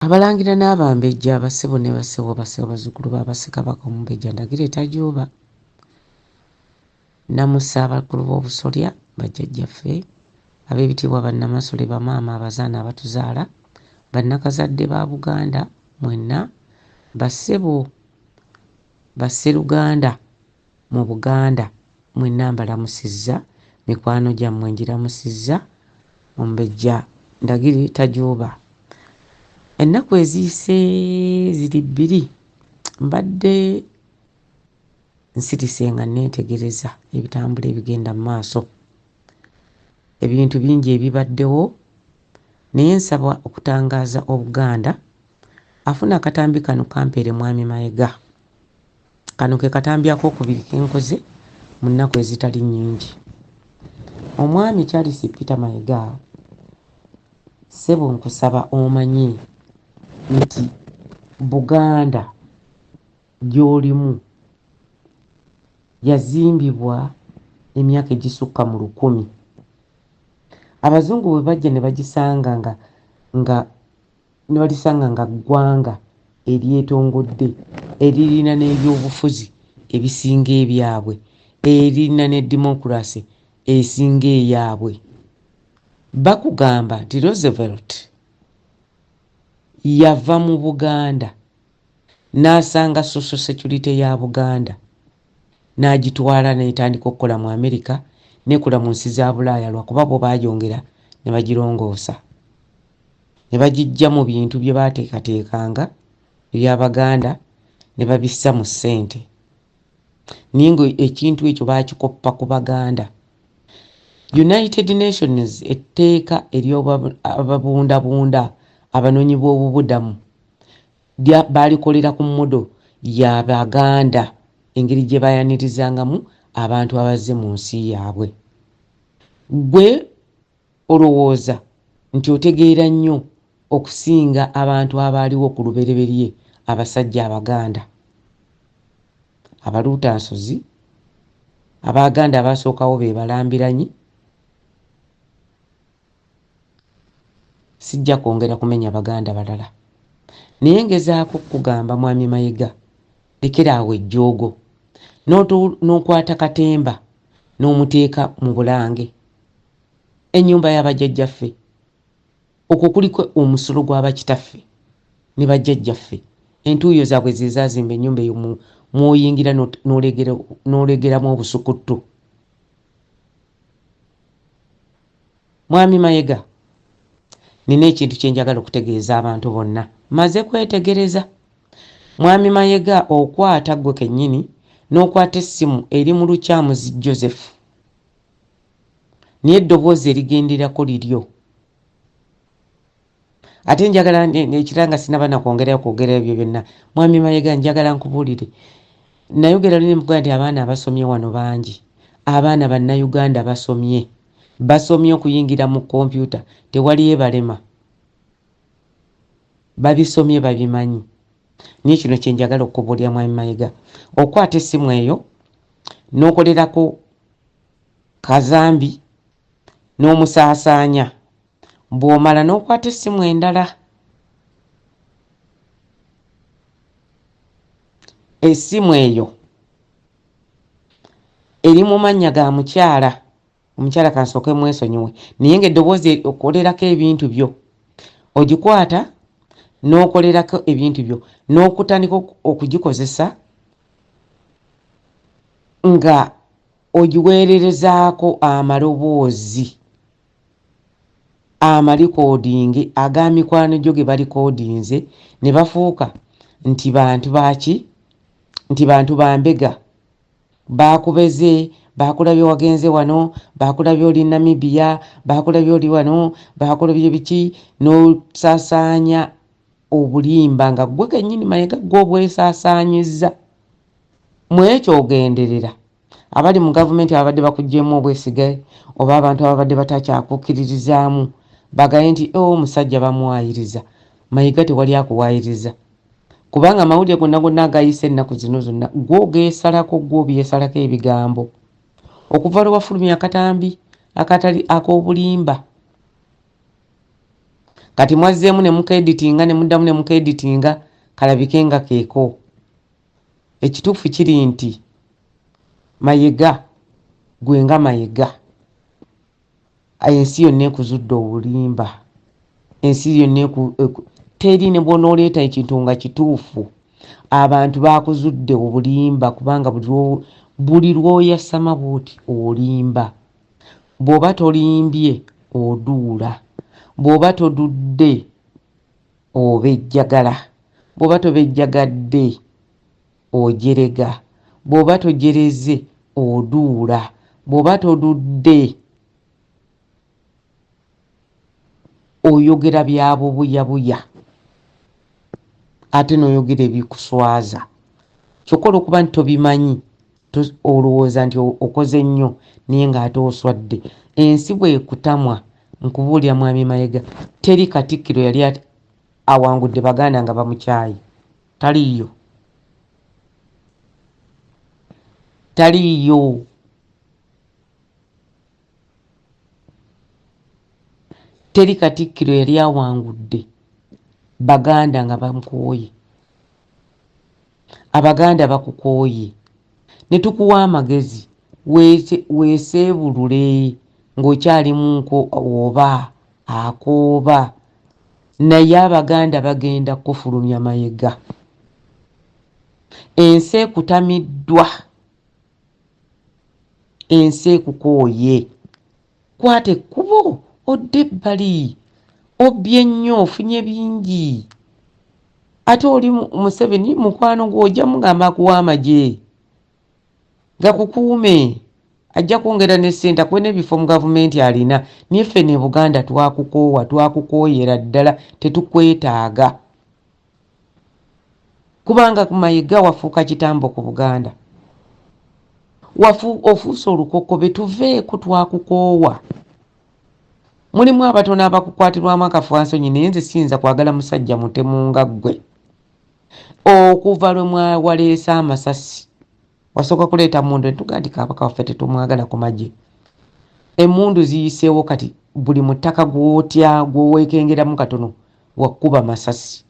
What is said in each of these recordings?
Abalangira n'Abambejja, Bassebo ne Bassebo, Bassebo bazzukulu ba Bassekabaka Omumbejja Ndagire Tajuuba, Nnamusa abakulu b'obusolya, bajjajjaffe, ab'ebitiibwa Bannamasole, bamaama abazaana abatuzaala, bannakazadde ba Buganda mwenna, bassebo basseruganda mu Buganda mwenna mbalamusizza, mikwano gyammwe ngiramusizza, Omumbejja Ndagire Tajuuba. Ennaku eziyise ziri bbiri mbadde nsirise nga nneetegereza ebitambula ebigenda mu maaso. Ebintu bingi ebibaddewo naye nsaba okutangaaza Obuganda. Afuna akatambi kano kampeere Mwami Mayega. Kano ke katambi akookubiri ke nkoze mu nnaku ezitali nnyingi. Omwami Charles Peter Mayega, ssebo nkusaba omanye nti Buganda gy'olimu yazimbibwa emyaka egisukka mu lukumi. Abazungu bwe bajja ne bagisanga nga nga ne balisanga nga ggwanga eryetongodde, eririna n'ebyobufuzi ebisinga ebyabwe, eririna ne demokulase esinga eyaabwe. Bakugamba nti Roosevelt yava mu Buganda n'asanga Social Security ya Buganda n'agitwala n'etandika okukola mu Amerika n'ekola mu nsi za Bulaaya lwakuba bo baayongera ne bagirongoosa ne bagiggya mu bintu bye baateekateekanga eby'Abaganda ne babissa mu ssente naye nga ekintu ekyo baakikoppa ku Baganda. United Nations etteeka ery'ababundabunda abanoonyi b'obubudamu baalikolera ku modo ya Baganda engeri gye baayanirizangamu abantu abazze mu nsi yaabwe. Ggwe olowooza nti otegeera nnyo okusinga abantu abaaliwo ku lubereberye abasajja Abaganda? Abaluutansozi, Abaganda abaasookawo be Balambiranyi. Sijja kwongera kumenya Baganda balala. Naye ngezaako kukugamba Mwami Mayiga, lekera awo ejjoogo. N'okwata katemba n'omuteeka mu Bulange. Ennyumba ya bajjajjaffe. Okwo kuliko omusulo gwa bakitaffe ne bajjajjaffe. Entuuyo zaabwe ze zaazimba ennyumba eyo mw'oyingira n'olegeramu obusukuttu. Mwami Mayega, nina ekintu kye njagala okutegeeza abantu bonna. Maze kwetegereza. Mwami Mayega okwata ggwe kennyini n'okwata essimu eri mu Lukyamuzi Joseph. Naye eddoboozi erigenderako liryo. Ate njagala ekirala nga sinaba na kwongerayo kwogera ebyo byonna. Mwami Mayega njagala nkubuulire. Nayogera luli ne mugamba nti abaana abasomye wano bangi. Abaana Bannayuganda basomye. Basomye okuyingira mu kompyuta tewali ebalema. Babisomye babimanyi. Naye kino kye njagala okukubuulira Mwami Mayega. Okwata essimu eyo n'okolerako kazambi n'omusaasaanya. Bw'omala n'okwata essimu endala. Essimu eyo eri mu mannya ga mukyala. Omukyala kansooke mwesonyiwe naye ng'eddoboozi okolerako ebintu byo. Ogikwata n'okolerako ebintu byo n'okutandika okugikozesa nga ogiweererezaako amaloboozi amalikoodinge aga mikwano gyo ge balikoodinze ne bafuuka nti bantu baaki nti bantu ba mbega baakubeze baakulabye wagenze wano baakulabye oli Namibia baakulabye oli wano baakulabye biki n'osaasaanya obulimba nga ggwe kennyini Mayega ggwe obwesaasaanyizza mu ekyo ogenderera Abali mu gavumenti ababadde bakuggyeemu obwesige oba abantu ababadde batakyakukkiririzaamu bagaye nti o oh, omusajja bamuwaayiriza. Mayiga tewali akuwaayiriza kubanga amawulire gonna gonna agayise ennaku zino zonna gwe ogeesalako gwe obyesalako ebigambo okuva lwe wafulumya akatambi akatali ak'obulimba. Kati mwazzeemu ne mukeeditinga ne muddamu ne mukeeditinga kalabike nga keeko. Ekituufu kiri nti Mayega gwe nga Mayega ensi yonna ekuzudde obulimba, ensi yonna teri ne bw'onooleeta ekintu nga kituufu abantu bakuzudde obulimba kubanga buli lw'oyasama bw'oti olimba. Bw'oba tolimbye oduula, bw'oba todudde obejjagala, bw'oba tobejjagadde ojerega, bw'oba tojereze oduula, bw'oba todudde oyogera bya bubuyabuya ate n'oyogera ebikuswaza kyokka olwokuba nti tobimanyi olowooza nti okoze nnyo naye ng'ate oswadde. Ensi bw'ekutamwa nkubuulira Mwami Mayega teri Katikkiro yali awangudde Baganda nga bamukyaye taliiyo taliiyo. Teri Katikkiro yali awangudde Baganda nga bamukooye. Abaganda bakukooye ne tukuwa amagezi weeseebulule ng'okyalimu nko oba akooba naye Abaganda bagenda kukufulumya Mayega. Ensi ekutamiddwa. Ensi ekukooye. Kwata ekkubo odde ebbali. Obbye nnyo ofunye bingi. Ate oli Museveni mukwano gwo ojja mugamba akuwe amagye gakukuume. Ajja kwongera ne ssente akuwe n'ebifo mu gavumenti alina. Naye ffe ne Buganda twakukoowa twakukooyera ddala tetukwetaaga. Kubanga Mayega wafuuka kitambo ku Buganda. Wafu ofuuse olukokobe tuveeko twakukoowa. Mulimu abatono abakukwatirwamu akafansonyi naye nze siyinza kwagala musajja mutemu nga ggwe. Okuva lwe mwawaleese amasasi wasooka kuleeta mundu netugaa nti kabaka waffe tetumwagala ku magye. Emmundu ziyiseewo kati buli mu ttaka gw'otya gw'oweekengeramu katono wakuba masasi.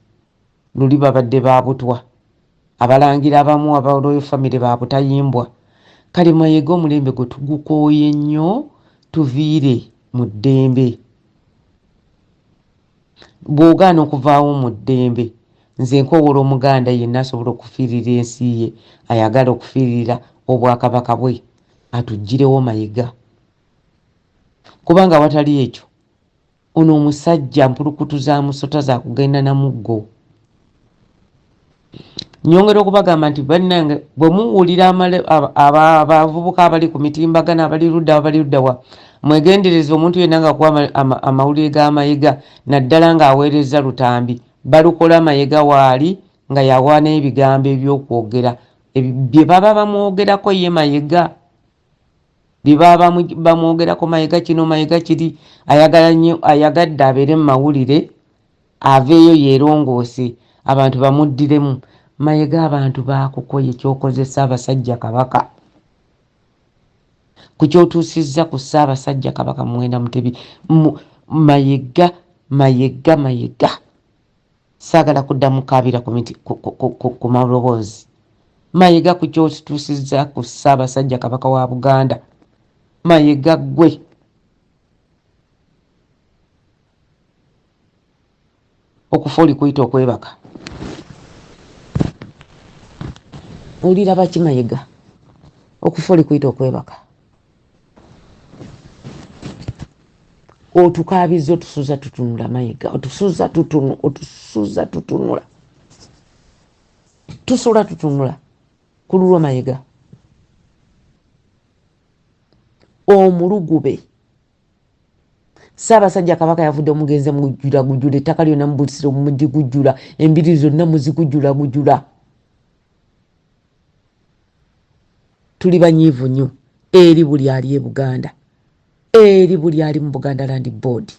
Luli babadde ba butwa. Abalangira abamu aba Royal Family ba butayimbwa. Kale Mayega omulembe gwo tugukooye nnyo tuviire mu ddembe. Bw'ogaana okuvaawo mu ddembe nze nkoowoola Omuganda yenna asobola okufiirira ensi ye ayagala okufiirira Obwakabaka bwe atuggyirewo Mayiga kubanga awatali ekyo ono omusajja mpulukutu za musota za kugenda na muggo. Nyongera okubagamba nti bannange bwe muwulira abavubuka abali ku mitimbagano abali ludda abali ludda wa mwegendereze omuntu yenna nga kuwa amawulire ga Mayiga naddala ng'aweerezza lutambi balukola Mayiga waali nga yawa n'ebigambo eby'okwogera bye baba bamwogerako ye Mayiga bye baba bamwogerako Mayiga kino Mayiga kiri ayagala nnyo ayagadde abeere mu mawulire Aveeyo yerongoose abantu bamuddiremu. Mayega abantu bakukoye kyokoze Ssaabasajja Kabaka ku kyotuusizza ku Ssaabasajja Kabaka Muwenda Mutebi Mayega Mayega Mayega saagala kuddamu kukaabira ku miti ku maloboozi Mayega ku kyotuusizza ku Ssaabasajja Kabaka wa Buganda Mayega ggwe Okufa olikuyita okwebaka. Oliraba ki Mayiga? Okufa olikuyita okwebaka. Otukaabizza otusuza tutunula Mayiga, otusuza tutunu, otusuza tutunula. Tusula tutunula ku lulwo Mayiga. Omulugube. Ssaabasajja Kabaka yavudde mugenze mujjula gujjula ettaka lyonna mu Busiro mugigujjula, embiri zonna muzigujjula gujjula. Tuli banyiivu nnyo eri buli ali e Buganda, eri buli ali mu Buganda Land Board.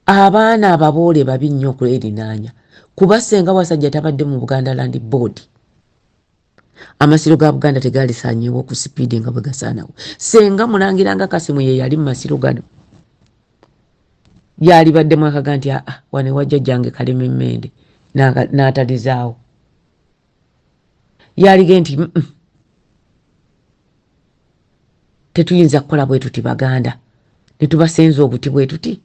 Abaana ababoole babi nnyo okwerinaanya kuba ssenga Wasajja tabadde mu Buganda Land Board. Amasiro ga Buganda tegaalisaanyeewo ku sipiidi nga bwe gasaanawo. Senga Mulangira nga Kasimu ye yali mu masiro gano, yalibaddemu akaga nti aa wano ewa jjajjange Kalema Emmende n'atalizaawo. Yalige nti tetuyinza kukola bwe tuti Baganda ne tubasenza obuti bwe tuti.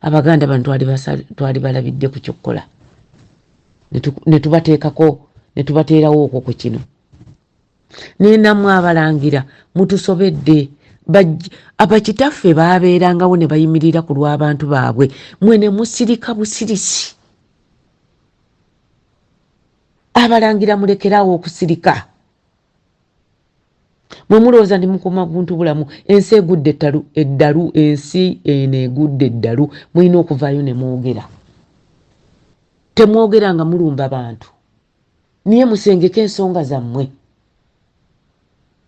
Abaganda bano twali balabidde ku kyokkola ne tubateekako ne tubateerawo okwo ku kino. Naye nammwe abalangira mutusobedde. Abakitaffe baabeerangawo ne bayimirira ku lw'abantu baabwe, mwe ne musirika busirisi. Abalangira mulekeraawo okusirika. Mwe mulowooza nti mukuuma buntu bulamu. Ensi egudde ettalu, eddalu, ensi eno egudde eddalu. Mulina okuvaayo ne mwogera. Temwogera nga mulumba bantu, naye musengeke ensonga zammwe.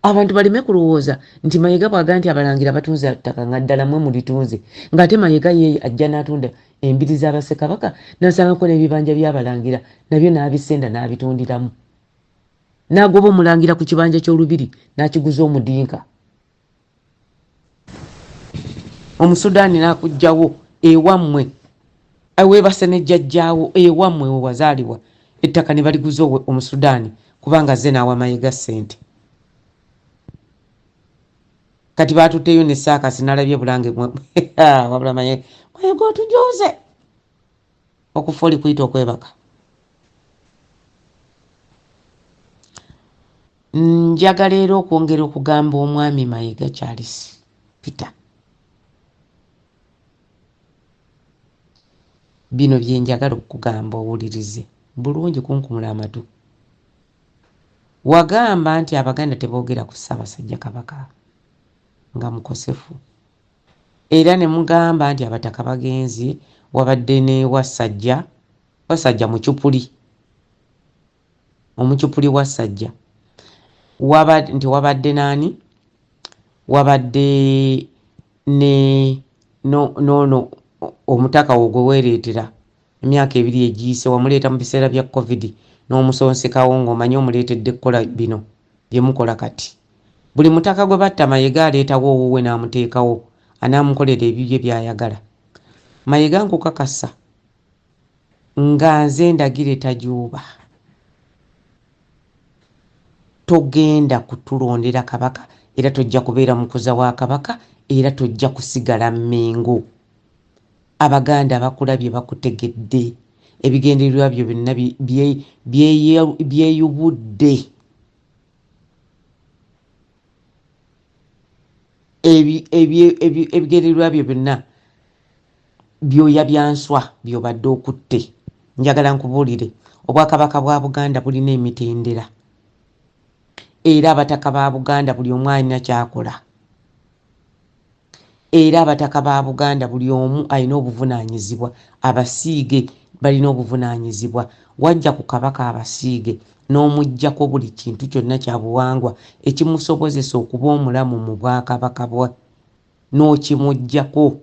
Abantu baleme kulowooza nti Mayega bw'aga nti abalangira batunze ttaka nga ddala mwe mulitunze, ng'ate Mayega ye ajja n'atunda embiri za Bassekabaka n'asangako n'ebibanja by'abalangira nabyo n'abisenda n'abitundiramu. N'agoba omulangira ku kibanja ky'olubiri n'akiguza omudinka. Omusudaani n'akuggyawo ewammwe weebase ne jjajjaawo ewammwe we wazaalibwa, ettaka ne baliguza Omusudaani kubanga azze n'awa Mayega ssente. Kati baatutteyo ne saakasi nalabye Bulange wabula Mayega otujooze okufa oli kuyita okwebaka. Njagala era okwongera okugamba omwami Mayiga Charles Peter bino bye njagala okukugamba owulirize bulungi kunkumula amatu. Wagamba nti Abaganda teboogera ku Ssaabasajja Kabaka nga mukosefu era ne mugamba nti Abataka bagenze wabadde ne Wassajja, Wassajja mucupuli. Omucupuli wa Ssajja waba nti wabadde naani wabadde ne noono omutaka wo gwe weereetera emyaka ebiri egiyise wamuleeta mu biseera bya covid n'omusonsekawo ng'omanyi omuleetedde kukola bino bye mukola kati. Buli mutaka gwe batta Mayega aleetawo owuwe n'amuteekawo anaamukolera ebibye by'ayagala. Mayega nkukakasa Nga nze Ndagire Tajuuba, togenda kutulondera Kabaka era tojja kubeera mukuza wa Kabaka era tojja kusigala Mmengo. Abaganda bakulabye bakutegedde, ebigendererwa byo byonna byeyubudde. Ebigendererwa byo byonna byoya bya nswa by'obadde okutte. Njagala nkubuulire, Obwakabaka bwa Buganda bulina emitendera era abataka ba Buganda buli omu alina ky'akola. Era abataka ba Buganda buli omu alina obuvunaanyizibwa, abasiige balina obuvunaanyizibwa. Wajja ku Kabaka abasiige n'omuggyako buli kintu kyonna kya buwangwa ekimusobozesa okuba omulamu mu Bwakabaka bwe. N'okimuggyako.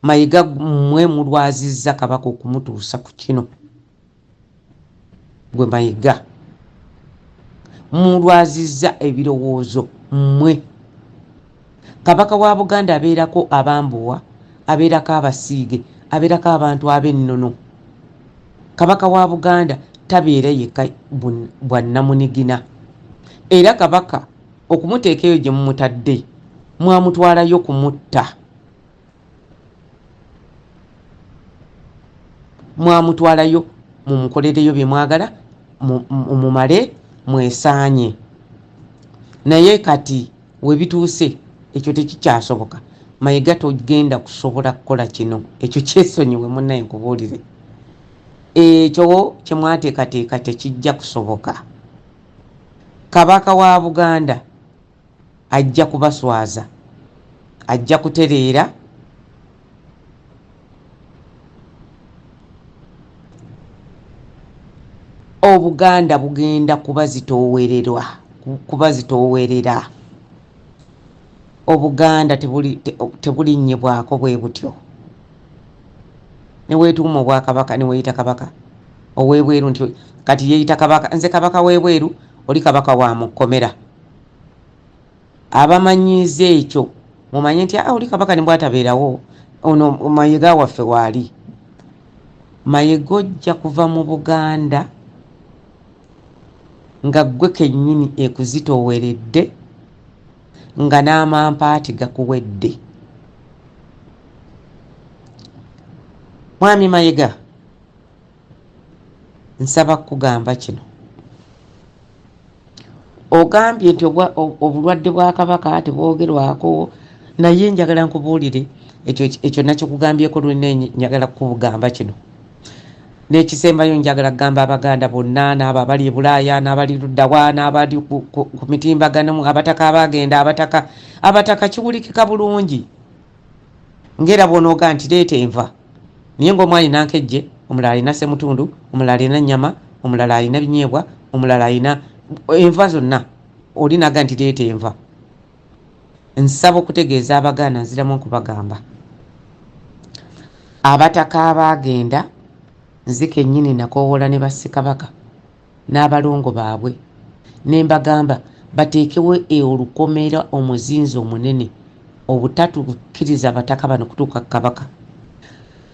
Mayiga mmwe mulwazizza Kabaka okumutuusa ku kino. Gwe Mayiga. Mulwazizza ebirowoozo mmwe. Kabaka wa Buganda abeerako abambowa, abeerako abasiige, abeerako abantu ab'ennono. Kabaka wa Buganda tabeera yekka bwannamunigina. Era Kabaka okumuteeka eyo gye mumutadde, mwamutwalayo kumutta. Mwamutwalayo mumukolereyo bye mwagala, mumale mwesaanye. Naye kati we bituuse ekyo tekikyasoboka. Mayiga togenda kusobola kukola kino, ekyo kyesonyiwe munnaye nkubuulire. Ekyo kye mwateekateeka tekijja kusoboka. Kabaka wa Buganda ajja kubaswaza, ajja kutereera. Obuganda bugenda kubazitoowererwa, kubazitoowerera. Obuganda tebulinnyibwako bwe butyo. Ne weetuuma obwakabaka ne weeyita kabaka. Ow'ebweru nti kati yeeyita kabaka, nze kabaka w'ebweru, oli kabaka wa mu kkomera. Abamanyiiza ekyo mumanye nti ah, oli kabaka ne bwatabeerawo ono Mayega waffe waali. Mayega ojja kuva mu Buganda nga ggwe kennyini ekuzitooweredde nga n'amampaati gakuwedde. Mwami Mayega, nsaba kukugamba kino. Ogambye nti obulwadde bwa Kabaka tebwogerwako, naye njagala nkubuulire ekyo nakikugambyeko lulina, njagala kukugamba kino. N'ekisembayo njagala kugamba Abaganda bonna n'abo abali e Bulaaya n'abali luddawa n'abali ku mitimbagano, abataka abagenda, abataka kiwulikika bulungi ng'era bw'onooga nti leeta enva, naye ng'omu alina nkejje, omulala alina ssemutundu, omulala alina nnyama, omulala alina binyeebwa, omulala alina enva zonna, oli naga nti leeta enva. Nsaba okutegeeza Abaganda, nziramu okubagamba, abataka abaagenda, nze kennyini nakoowola ne bassekabaka n'abalongo baabwe ne mbagamba bateekewo olukomera, omuzinzi omunene obutatukkiriza bataka bano kutuuka ku Kabaka.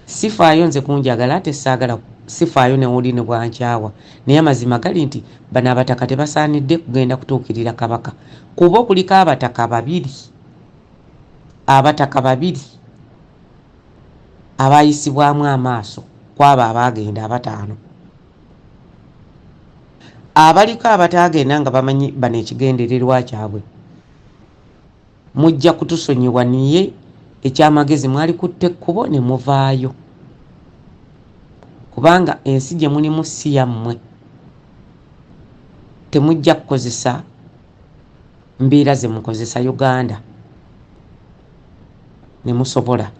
Sifaayo nze kunjagala ate saagala, sifaayo newoli ne bwankyawa, naye amazima gali nti bano abataka tebasaanidde kugenda kutuukirira Kabaka, kuba okuliko abataka babiri, abataka babiri abayisibwamu amaaso kwabo abaagenda abataano. Abaliko abataagenda nga bamanyi bano ekigendererwa kyabwe, mujja kutusonyiwa, niye ekyamagezi mwali kutta ekkubo ne muvaayo, kubanga ensi gye mulimu si yammwe. Temujja kukozesa mbeera ze mukozesa Uganda ne musobola.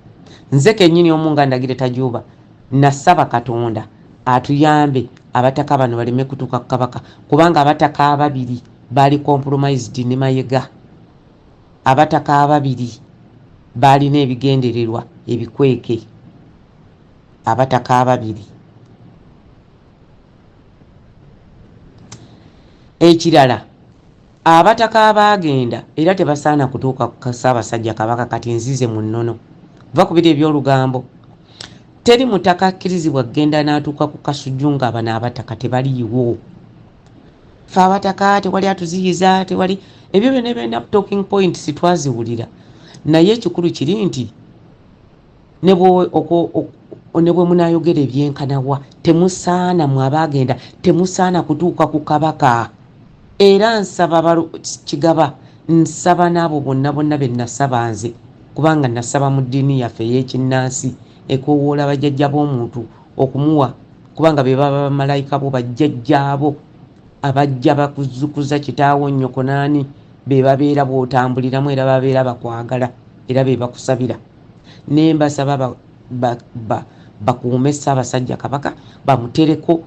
Nze kennyini omu nga Ndagire Tajuuba nasaba Katonda atuyambe abataka bano baleme kutuuka ku Kabaka, kubanga abataka ababiri baali compromised ne Mayega. Abataka ababiri baalina ebigendererwa ebikweke, abataka ababiri. Ekirala, abataka abaagenda era tebasaana kutuuka ku Ssaabasajja Kabaka. Kati nzize mu nnono va ku biri eby'olugambo. Teri mutaka akkirizibwa kugenda n'atuuka ku Kasujju nga bano abataka tebaliiwo. Fe abataka tewali atuziyiza, tewali ebyo byonna byonna talking points twaziwulira, naye ekikulu kiri nti ne bwe munaayogera ebyenkanawa, temusaana, mwe abaagenda temusaana kutuuka ku Kabaka. Era nsaba Kigaba, nsaba n'abo bonna bonna be nasaba nze, kubanga nasaba mu ddiini yaffe ey'ekinnansi ekoowoola bajjajja b'omuntu okumuwa, kubanga be baba bamalayika bo, bajjajjaabo abajja bakuzukuza kitaawo, nnyoko naani, be babeera bw'otambuliramu, era babeera bakwagala, era be bakusabira. Ne mbasaba bakuume Ssaabasajja Kabaka, bamutereko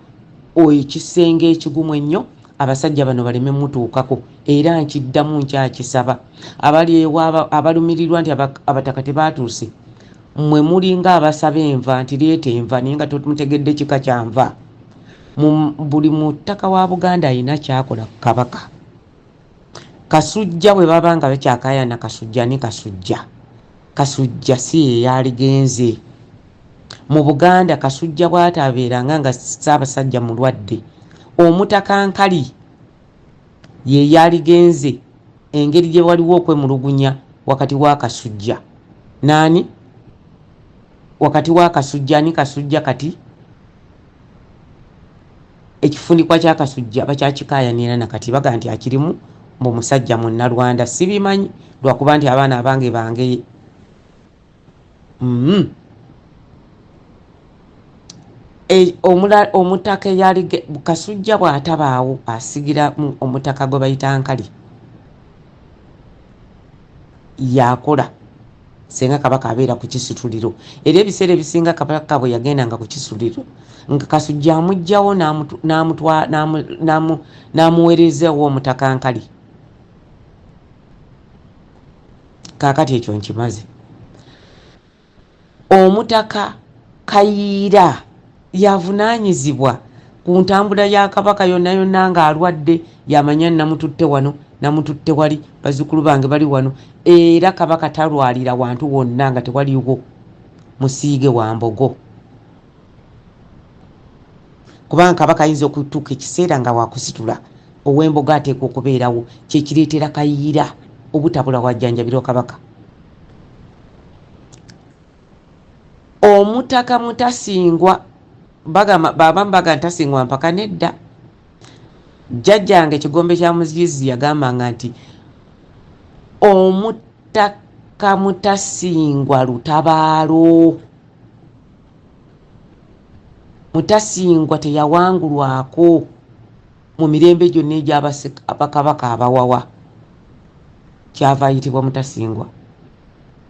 ekisenge ekigumu ennyo, abasajja bano baleme mutuukako. Era nkiddamu nkyakisaba, abali ewa abalumirirwa nti abataka tebaatuuse, mmwe mulinga abasaba enva nti leeta enva, naye nga tomutegedde kika kya nva. Buli mutaka wa Buganda alina kyakola ku Kabaka. Kasujja bwe baba nga bakyakayana Kasujja ni Kasujja, Kasujja si ye yaligenze mu Buganda. Kasujja bw'ataabeeranga nga Ssaabasajja mulwadde, omutaka Nkali ye yaligenze, engeri gye waliwo okwemulugunya wakati wa Kasujja naani, wakati wa Kasujja ni Kasujja. Kati ekifundikwa kya Kasujja bakyakikaayanira nakati, baga nti akirimu mbu musajja Munnalwanda. Sibimanyi lwakuba nti abaana abange bangeye. Omutaka eyali Kasujja bw'atabaawo asigira omutaka gwe bayita Nkali yakola senga Kabaka abeera ku kisituliro. Era ebiseera ebisinga Kabaka bwe yagendanga ku kisituliro nga Kasujja amuggyawo n'amuweerezawo omutaka Nkali. Kaakati ekyo nkimaze. Omutaka Kayiira yavunaanyizibwa Ku ntambula ya Kabaka yonna yonna ng'alwadde, yamanya namututte wano, namututte wali, bazzukulu bange bali wano. Era Kabaka talwalira wantu wonna nga tewaliwo musiige wa mbogo, kubanga Kabaka ayinza okutuuka ekiseera nga wakusitula, ow'embogo ateekwa okubeerawo. Kyekireetera Kayiira obutabula wajjanjabirwa Kabaka. Omutaka Mutasingwa, bagamba babamu baga ntasingwa mpaka nedda. Jjajjange Kigombe kya Muzizi yagambanga nti omutaka Mutasingwa lutabaalo. Mutasingwa teyawangulwako mu mirembe gyonna egy'abakabaka abawawa, kyava ayitibwa Mutasingwa.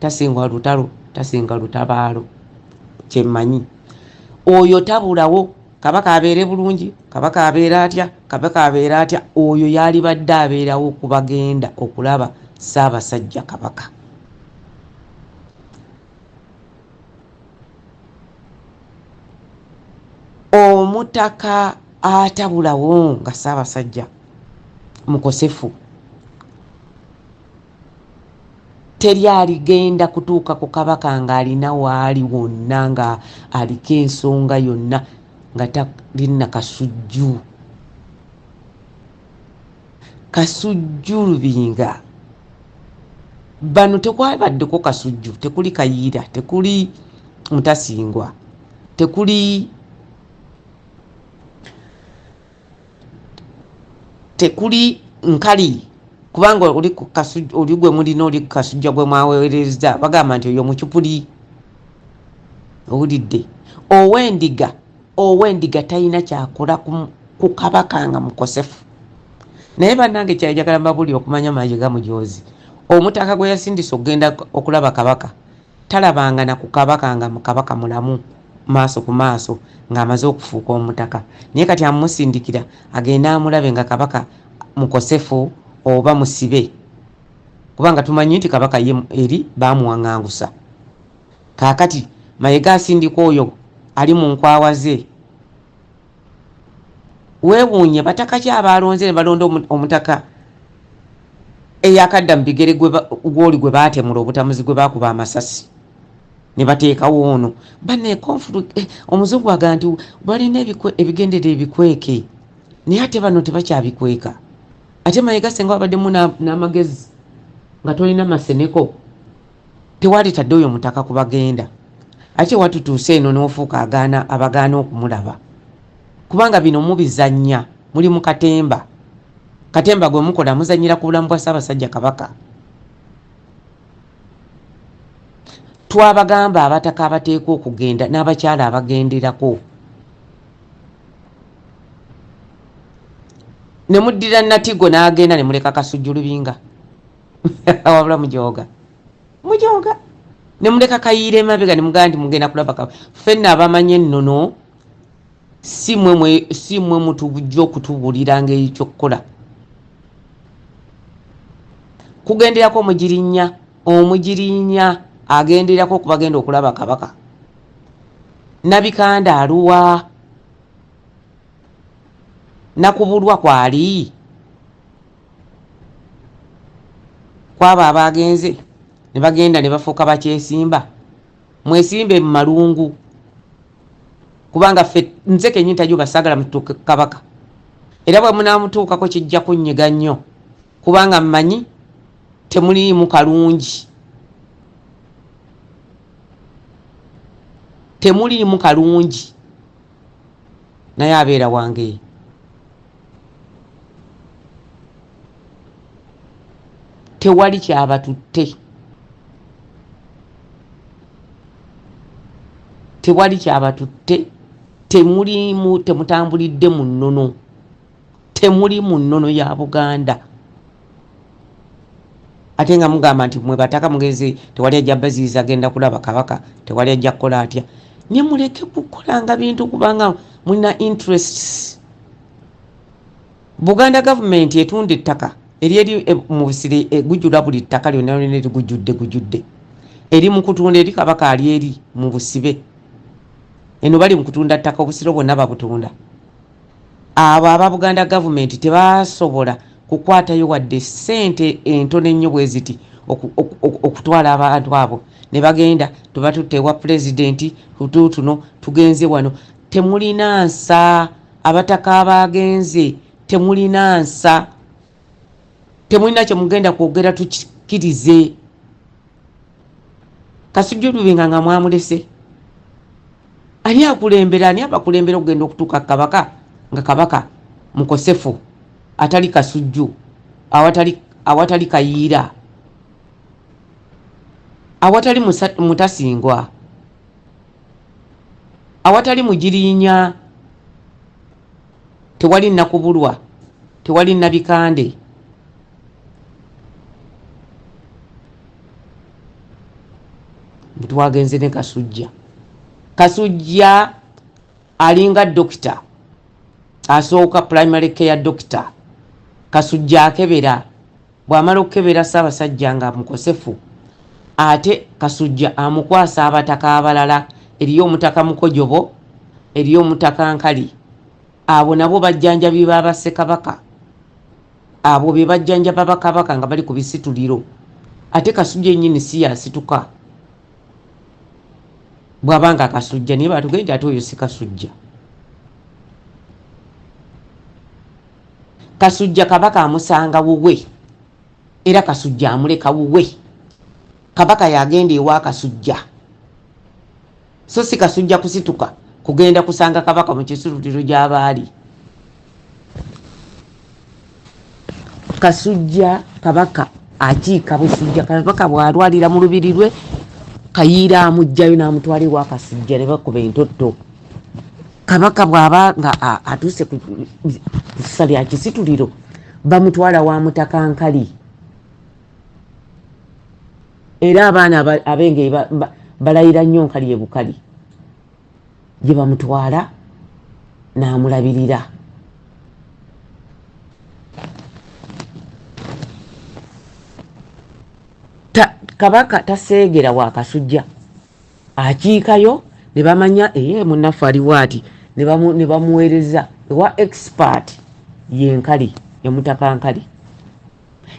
Tasingwa lutalo, tasinga lutabaalo, kyemmanyi. Oyo tabulawo. Kabaka abeere bulungi, Kabaka abeere atya, Kabaka abeere atya, oyo yalibadde abeerawo kubagenda okulaba Ssaabasajja Kabaka. Omutaka atabulawo nga Ssaabasajja mukosefu, teri aligenda kutuuka ku Kabaka ng'alina waali wonna nga aliko ensonga yonna nga talina Kasujju. Kasujju Lubinga, bano tekwabaddeko Kasujju, tekuli Kayiira, tekuli Mutasingwa, tekuli Nkali, kubanga oli oli gwe mulina, oli Kasujja gwe mwaweereza, bagamba nti oyo mucupuli. Owulidde? Ow'endiga, ow'endiga talina kyakola ku Kabaka nga mukosefu. Naye bannange, kyayagala mbabuli okumanya Mayiga mujoozi. Omutaka gwe yasindisa okugenda okulaba Kabaka talabanga na ku Kabaka nga Kabaka mulamu, maaso ku maaso, ng'amaze okufuuka omutaka. Naye kati amumusindikira agende amulabe nga Kabaka mukosefu oba musibe, kubanga tumanyi nti Kabaka ye eri bamuwaŋŋangusa. Kaakati Mayega asindika oyo ali mu nkwawa ze. Weewuunye bataka ki abaalonze ne balonda omutaka eyakadda mu bigere gwoli gwe baatemula obutamuzi, gwe baakuba amasasi, ne bateekawo ono. Banne, eh, omuzungu agamba nti balina ebigendera ebikweke, naye ate bano tebakyabikweka. Ate Mayega senga wabaddemu n'amagezi nga tolina maseneko, tewalitadde oyo mutaka kubagenda. Ate watutuuse eno n'ofuuka agaana abagaana okumulaba, kubanga bino mubizannya, muli mu katemba. Katemba gwe mukola, muzannyira ku bulamu bwa Ssaabasajja Kabaka. Twabagamba abataka abateekwa okugenda n'abakyala abagenderako, ne muddira Natigo n'agenda, ne muleka Kasujju Lubinga. Wabula mujooga, mujooga. Ne muleka Kayiira emabega, ne mugamba nti mugenda kulaba. Ffenna abamanyi ennono, si mwe mutujja okutubuulira ngeri kyokkukola. Kugenderako omugirinnya, omugirinnya agenderako okubagenda okulaba Kabaka. Nabikanda aluwa? Nakubulwa kwali kwabo abagenze ne bagenda ne bafuuka bakyesimba. Mwesimbe mu malungu, kubanga ffe, nze kenyini tajuba, saagala mutuuke Kabaka. Era bwe munaamutuukako kijja kunnyiga nnyo, kubanga mmanyi temuliimu kalungi, temuliimu kalungi. Naye abeera wange, tewali kyabatutte, tewali kyabatutte. Temuliimu, temutambulidde mu nnono, temuli mu nnono ya Buganda. Ate nga mugamba nti mwe bataka mugenzi, tewali ajja baziyiza agenda kulaba Kabaka, tewali ajja kukola atya. Ne muleke kukolanga bintu kubanga mulina interests. Buganda gavumenti etunda ettaka eri eri mu Busire, gujjula buli ttaka lyonna lyonna erigujjudde gujjudde, eri mu kutunda eri. Kabaka ali eri mu busibe, eno bali mu kutunda ttaka, Obusiro bwonna babutunda. Abo aba Buganda gavumenti tebasobola kukwatayo wadde ssente entono ennyo bwe ziti okutwala abantu abo ne bagenda tubatutte ewa pulezidenti tutuutuno tugenze wano. Temulina nsa, abataka abaagenze temulina nsa, temulina kye mugenda kwogera tukikkirize. Kasujju Lubinga nga mwamulese. Ani akulembera, ani abakulembera okugenda okutuuka ku Kabaka nga Kabaka mukosefu atali Kasujju, awatali, awatali Kayiira, awatali Mutasingwa, awatali Mugiriinya, tewali Nakubulwa, tewali Nabikande. Twagenze ne Kasujja. Kasujja alinga dokita asooka, primary care doctor. Kasujja akebera, bw'amala okukebera Ssaabasajja nga mukosefu, ate Kasujja amukwasa abataka abalala. Eriyo omutaka Mukojobo, eriyo omutaka Nkali, abo nabo bajjanjabi ba bassekabaka, abo be bajjanjaba bakabaka nga bali ku bisituliro. Ate Kasujja ennyini si yasituka bw'aba nga Kasujja, naye batugende nti ate oyo si Kasujja. Kasujja Kabaka amusanga wuwe, era Kasujja amuleka wuwe. Kabaka yagenda ewa Kasujja, so si Kasujja kusituka kugenda kusanga Kabaka mu kisituliro gy'abaali. Kasujja Kabaka akiika Busujja. Kabaka bw'alwalira mu lubiri lwe, Kayiira amuggyayo n'amutwala ewa Kasujja ne bakuba entotto. Kabaka bw'aba nga atuuse ku ssa lya kisituliro, bamutwala wa Mutaka Nkali. Era abaana ab'engeri balayira nnyo Nkali e Bukali gye bamutwala n'amulabirira. Kabaka taseegera wa Kasujja, akiikayo ne bamanya eye munnaffe aliwo ati, ne bamuweereza ewa expert ye Nkali, ye Mutaka Nkali.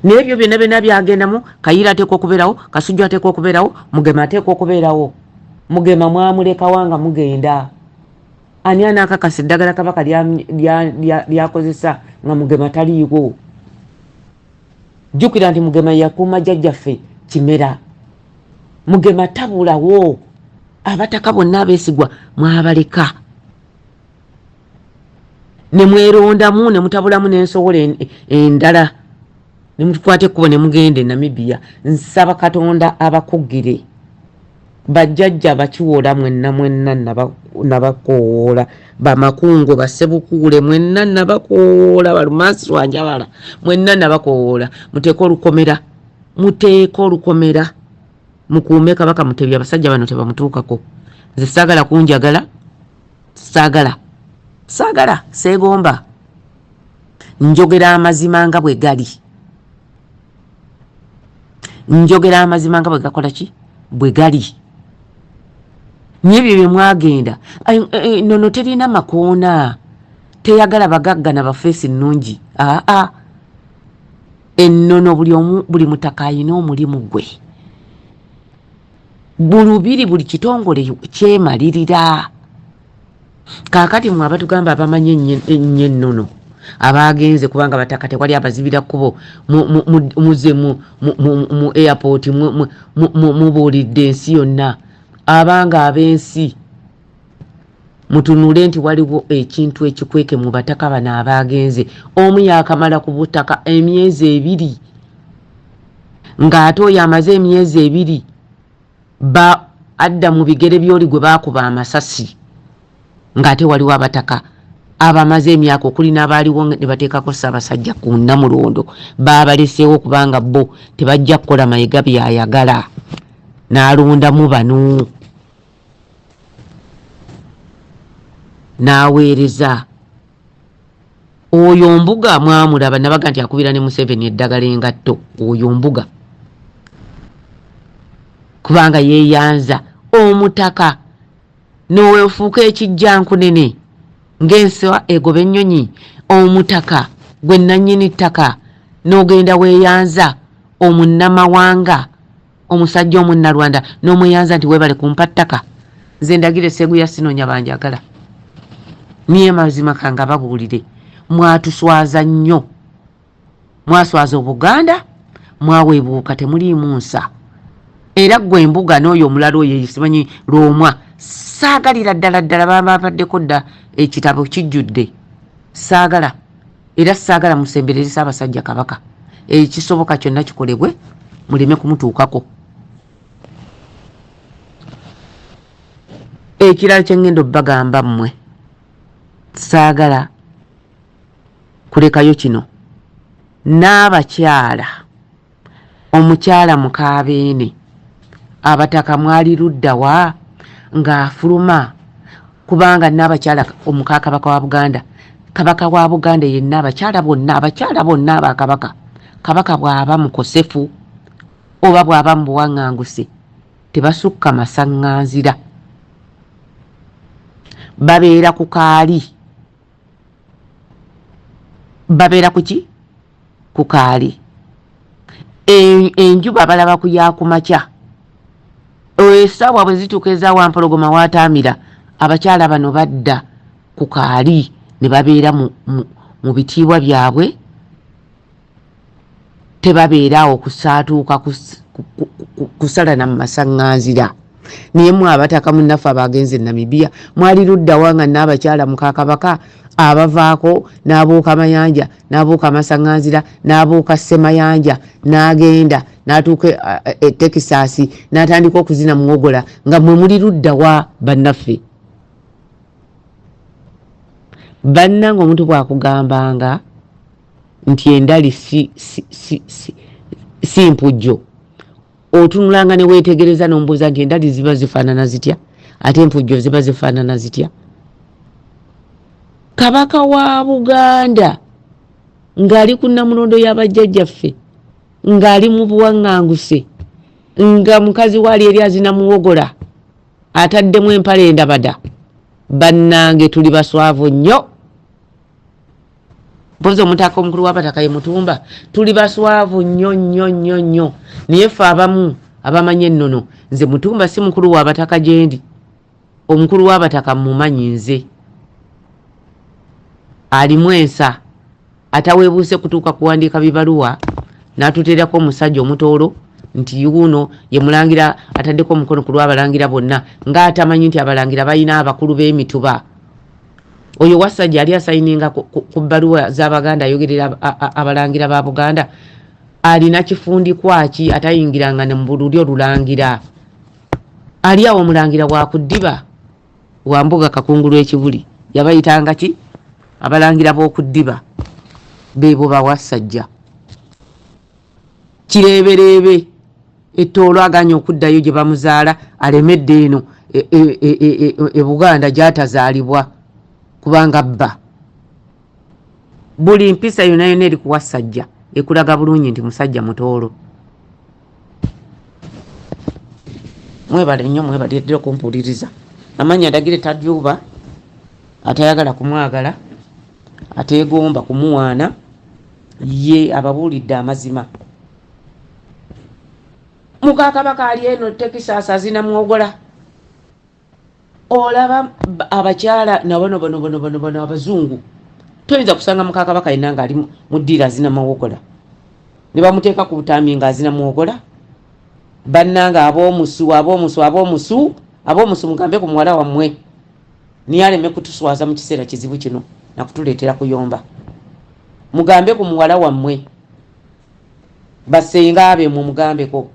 N'ebyo byonna byonna byagendamu, Kayiira ateekwa okubeerawo, Kasujju ateekwa okubeerawo, Mugema ateekwa okubeerawo. Mugema mwamulekawa nga mugenda? Ani anaakakasa eddagala Kabaka lyakozesa nga Mugema taliiwo? Jjukira nti Mugema yakuuma jjajjaffe Kimera. Mugema tabulawo, abataka bonna abeesigwa mwabaleka ne mwerondamu ne mutabulamu n'ensowola endala ne mutukwata ekkubo ne mugenda e Namibia. Nsaba Katonda abakugire bajjajja bakiwola mwenna mwenna nabakoowoola, bamakungo basebukuule mwenna nabakoowoola, balumansi lwanjabala mwenna nabakoowoola, muteeke olukomera, muteeke olukomera, mukuume Kabaka Mutebi, abasajja bano tebamutuukako. Nze saagala kunjagala, saagala, saagala, seegomba, njogera amazima nga bwe gali, njogera amazima nga bwe gakola ki, bwe gali. N'ebyo bye mwagenda nono terina makoona, teyagala bagagga na bafeesi nnungi. Aa, ennono buli omu, buli mutaka alina omulimu gwe bulubiri, buli kitongole kyemalirira. Kaakati mwe abatugamba abamanyi ennyo ennono abagenze, kubanga bataka tewali abazibira kkubo, muze mu airport mubuulidde ensi yonna. Abanga ab'ensi mutunule nti waliwo ekintu ekikweke mu bataka bano abagenze. Omu yakamala ku butaka emyezi 2, ng'ate oyo amaze emyezi 2 ba adda mu bigere by'oli gwe baakuba amasasi, ng'ate waliwo abataka abamaze emyaka okuli n'abaaliwo ne bateekako Ssaabasajja ku Nnamulondo, baabaleseewo kubanga bo tebajja kukola Mayiga by'ayagala, n'alondamu bano n'aweereza oyo Mbuga. Mwamulaba nabaga nti akubira ne Museveni eddagala engatto oyo Mbuga, kubanga yeeyanza omutaka n'owefuuka ekijjankunene. Ng'enswa egoba ennyonyi, omutaka gwe nnannyini ttaka n'ogenda weeyanza omunnamawanga, omusajja omunnalwanda n'omweyanza nti weebale kumpa ttaka. Nze Ndagire Sseguya sinoonya banjagala. Niye mazima kangababuulire, mwatuswaza nnyo. Mwaswaza Obuganda, mwaweebuuka temuliimu nsa. Era ggwe Embuga n'oyo omulala oyo simanyi Lwomwa, saagalira ddala ddala babaddeko dda ekitabo kijjudde. Saagala era saagala musemberere Ssaabasajja Kabaka. Ekisoboka kyonna kikolebwe muleme kumutuukako. Ekirala kye ŋŋenda obbagamba mmwe, saagala kulekayo kino. N'abakyala, omukyala Mukaabeene, abataka mwali ludda wa ng'afuluma? Kubanga n'abakyala omuka Kabaka wa Buganda, Kabaka wa Buganda yenna, abakyala bonna, abakyala bonna aba Kabaka, Kabaka bw'aba mukosefu oba bw'aba mu buwaŋŋanguse, tebasukka masaŋŋanzira, babeera ku kaali. Babeera kuki? Ku kaali. Enjuba balaba ku yakumakya. Esaawa bwe zituuka eza Wampologoma waataamira, abakyala bano badda ku kaali ne babeera mu bitiibwa byabwe. Tebabeera awo kusaatuuka kusalana mu masaŋŋanzira. Naye mwe abataka munnaffe abagenze e Namibia mwali luddawa nga n'abakyala mukakabaka abavaako n'abuuka mayanja, n'abuuka amasaŋŋanzira, n'abuuka ssemayanja, n'agenda n'atuuka e Texas n'atandika okuzina muwogola, nga mwe muli luddawa bannaffe? Bannange, omuntu bw'akugambanga nti endali si mpujjo, otunulanga ne weetegereza n'omubuuza nti endali ziba zifaanana zitya, ate empujjo ziba zifaanana zitya? Kabaka wa Buganda ng'ali ku nnamulondo y'abajjajjaffe, ng'ali mu buwaŋŋanguse, nga mukazi we ali eri azina muwogola, ataddemu empale endabada. Bannange, tuli baswavu nnyo. Mpozi omutaka omukulu w'abataka ye Mutumba. Tuli baswavu nnyo nnyo nnyo nnyo. Naye ffe abamu abamanyi ennono, nze Mutumba si mukulu w'abataka gyendi. Omukulu w'abataka mumanyi nze, alimu ensa, ataweebuuse kutuuka kuwandiika bibaluwa n'atuteerako omusajja omutoolo nti wuuno ye mulangira ataddeko omukono ku lw'abalangira bonna, ng'atamanyi nti abalangira balina abakulu b'emituba. Oyo Wasajja ali asayininga ku bbaluwa z'Abaganda, ayogerera abalangira ba Buganda, alina kifundikwa ki atayingiranga ne mu lulyo lulangira? Ali awo omulangira wakuddiba wa Mbuga Kakungulu ekibuli yabayitanga ki? Abalangira b'okuddiba beebo Bawasajja. Kireebereebe ettoolo aganye okuddayo gye bamuzaala, alemedde eno e Buganda gy'atazaalibwa kubanga bba. Buli mpisa yonna yonna eri kuwasajja ekulaga bulungi nti musajja mutoolo. Mwebale nnyo, mwebale ddala okumpuliriza. Amannya Ndagire Tajuuba, atayagala kumwagala, ateegomba kumuwaana, ye ababuulidde amazima. Muka Kabaka ali eno Texas azina mwogola. Olaba abakyala nabo bono bono bono bono abazungu, toyinza kusanga muka Kabaka yenna ng'ali mu ddiiro azina mawogola, ne bamuteeka ku butambi ng'azina muwogola. Bannange, ab'omusu, ab'omusu, ab'omusu, ab'omusu, mugambe ku muwala wammwe niye aleme kutuswaza mu kiseera kizibu kino nakutuleetera kuyomba. Mugambe ku muwala wammwe, basenga be, mumugambeko.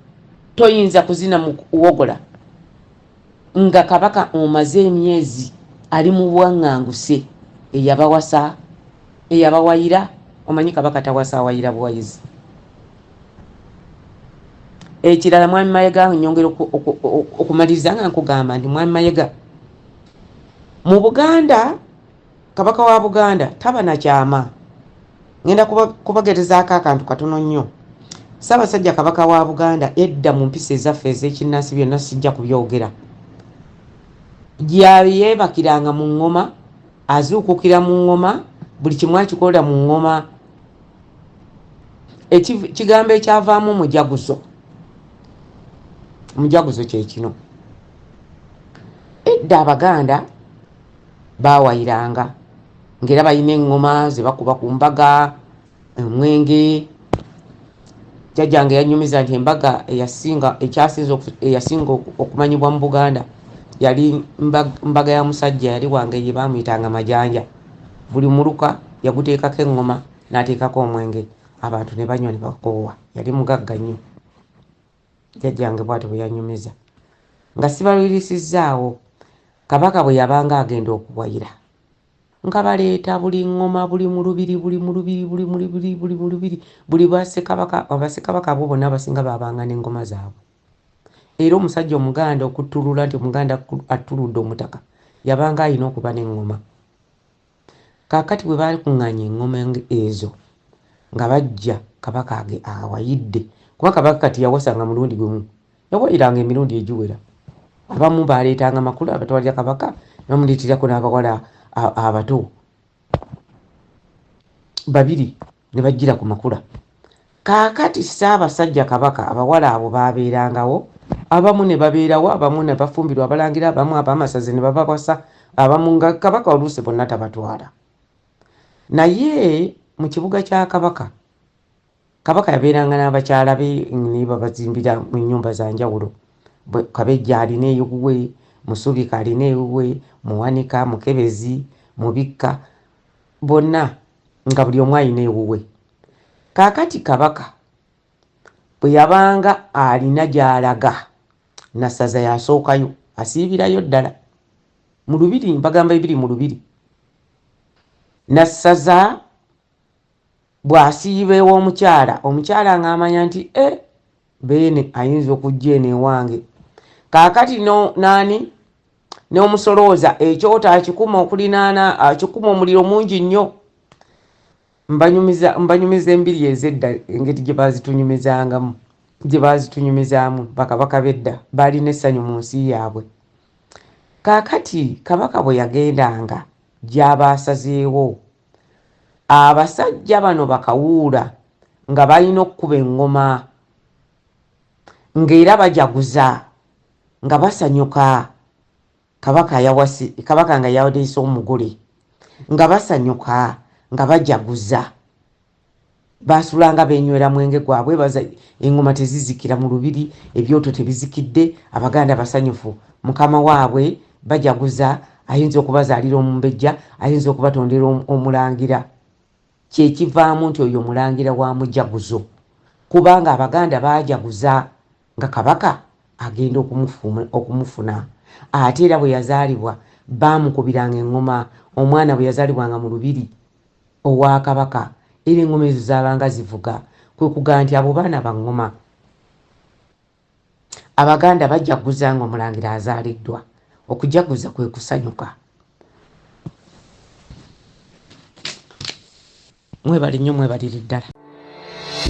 Toyinza kuzina mu wogola nga Kabaka omaze emyezi ali mu buwaŋŋanguse. Eyabawasa, eyabawayira, omanyi Kabaka tawasa, awayira buwayizi. Ekirala, Mwami Mayega, nyongera okumaliriza nga nkugamba nti Mwami Mayega, mu Buganda Kabaka wa Buganda taba na kyama. Ngenda kubagerezaako akantu katono nnyo. Ssaabasajja Kabaka wa Buganda edda mu mpisa ezaffe ez'ekinnansi, byonna sijja kubyogera, gyayeebakiranga mu ŋŋoma. Azuukukira mu ŋŋoma, buli kimu akikola mu ŋŋoma. Ekigambo ekyavaamu mujaguzo, mujaguzo kye kino. Edda Abaganda baawayiranga ng'era balina eŋŋoma ze bakuba ku mbaga, omwenge. Jjajjange yannyumiza nti embaga eyasinga ekyasinze eyasinga okumanyibwa mu Buganda yali mbaga ya musajja yali wange gye baamuyitanga Majanja. Buli muluka yaguteekako eŋŋoma n'ateekako omwenge abantu ne banywa ne bakoowa. Yali mugagga nnyo. Jjajjange bw'atyo bwe yannyumiza. Nga sibalwirisizzaawo, Kabaka bwe yabanga agenda okuwayira nga baleeta buli ŋŋoma, buli mu lubiri, buli mu lubiri, buli mu lubiri, buli mu lubiri, buli bassekabaka, bassekabaka abo bonna abasinga baabanga n'eŋŋoma zaabwe. Era omusajja Omuganda okuttulula nti Omuganda attuludde omutaka, yabanga alina okuba n'eŋŋoma. Kaakati bwe baakuŋŋaanya eŋŋoma ezo nga bajja Kabaka awayidde, kuba Kabaka kati yawasanga mulundi gumu, yawayiranga emirundi egiwera. Abamu baaleetanga makula abatwalira Kabaka ne bamuleeterako n'abawala abato babiri ne bajjira ku makula. Kaakati Ssaabasajja Kabaka abawala abo baabeerangawo, abamu ne babeerawo, abamu ne bafumbirwa abalangira, abamu ab'amasaza ne babawasa, abamu nga Kabaka oluusi bonna tabatwala. Naye mu kibuga kya Kabaka, Kabaka yabeeranga n'abakyala be ne babazimbira mu nnyumba za njawulo. Kabejja alina ewuwe, Musubika alina ewuwe, Muwanika, Mukebezi, Mubikka, bonna nga buli omu alina ewuwe. Kaakati Kabaka bwe yabanga alina gy'alaga, Nassaza y'asookayo, asiibirayo ddala mu lubiri, mbagamba ebiri mu lubiri. Nassaza bw'asiiba ew'omukyala, omukyala ng'amanya nti e Beene ayinza okujja eno ewange. Kaakati no naani n'omusolooza ekyoto akikuma okulinaana, akikuma omuliro mungi nnyo. Mbanyumiza, mbanyumiza embiri ez'edda engeri gye baazitunyumizangamu, gye baazitunyumizaamu. Bakabaka b'edda baalina essanyu mu nsi yaabwe. Kaakati Kabaka bwe yagendanga gy'aba asazeewo, abasajja bano bakawuula nga balina okukuba eŋŋoma ng'era bajaguza nga basanyuka. Kabaka yawasi, Kabaka nga yaleese omugole nga basanyuka nga bajaguza. Baasulanga beenywera mwenge gwabwe, baza engoma tezizikira mu lubiri, ebyoto tebizikidde, Abaganda basanyufu. Mukama waabwe bajaguza, ayinza okubazaalira omumbejja, ayinza okubatondera omulangira. Kye kivaamu nti oyo mulangira wa mujaguzo kubanga Abaganda baajaguza nga Kabaka agenda okumufuna. Ate era bwe yazaalibwa baamukubiranga eng'oma, omwana bwe yazaalibwanga mu lubiri owa Kabaka era eng'oma ezo zaabanga zivuga. Kwe kugamba nti abo baana ba ng'oma. Abaganda bajaguza nga omulangira azaaliddwa. Okujaguza kwe kusanyuka. Mwebale nnyo mwebalire ddala.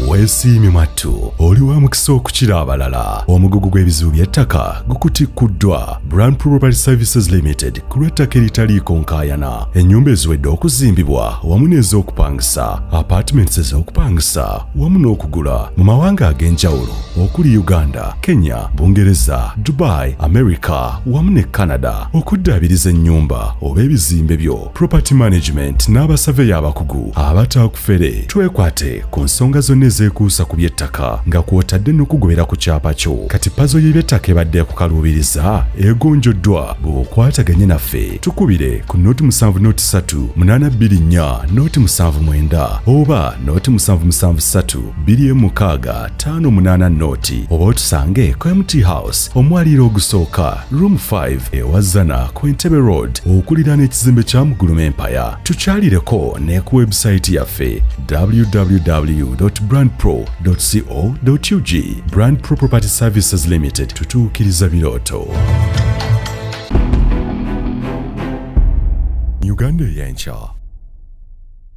Weesiimye mwattu, oli wa mukisa okukira abalala. Omugugu gw'ebizibu by'ettaka gukutikkuddwa Brand Property Services Limited ku lw'ettaka eritaliiko nkaayana, ennyumba eziwedde okuzimbibwa wamu n'ez'okupangisa, apartments ez'okupangisa wamu n'okugula mu mawanga ag'enjawulo okuli Uganda, Kenya, Bungereza, Dubai, America wamu ne Canada. Okuddaabiriza ennyumba oba ebizimbe byo, property management n'abasaveya abakugu abatakufere. Twekwate ku nsonga zonna ezeekuusa ku by'ettaka nga kw'otadde n'okugobera ku kyapa kyo. Kati pazo y'eby'ettaka ebadde ekukaluubiriza egonjoddwa bw'okwataganye naffe. Tukubire ku noti 7 noti 3 8 2 4 noti 7 9 oba noti 7 7 3 2 6 5 8 noti oba otusange ku MT House omwaliiro ogusooka room 5 ewa Zana ku Entebbe Road okuliraana ekizimbe kya Muguluma Empire. Tukyalireko ne ku website yaffe www.brandpro.co.ug. Brand Pro Property Services Limited, tutuukiriza birooto. Uganda ey'enkya.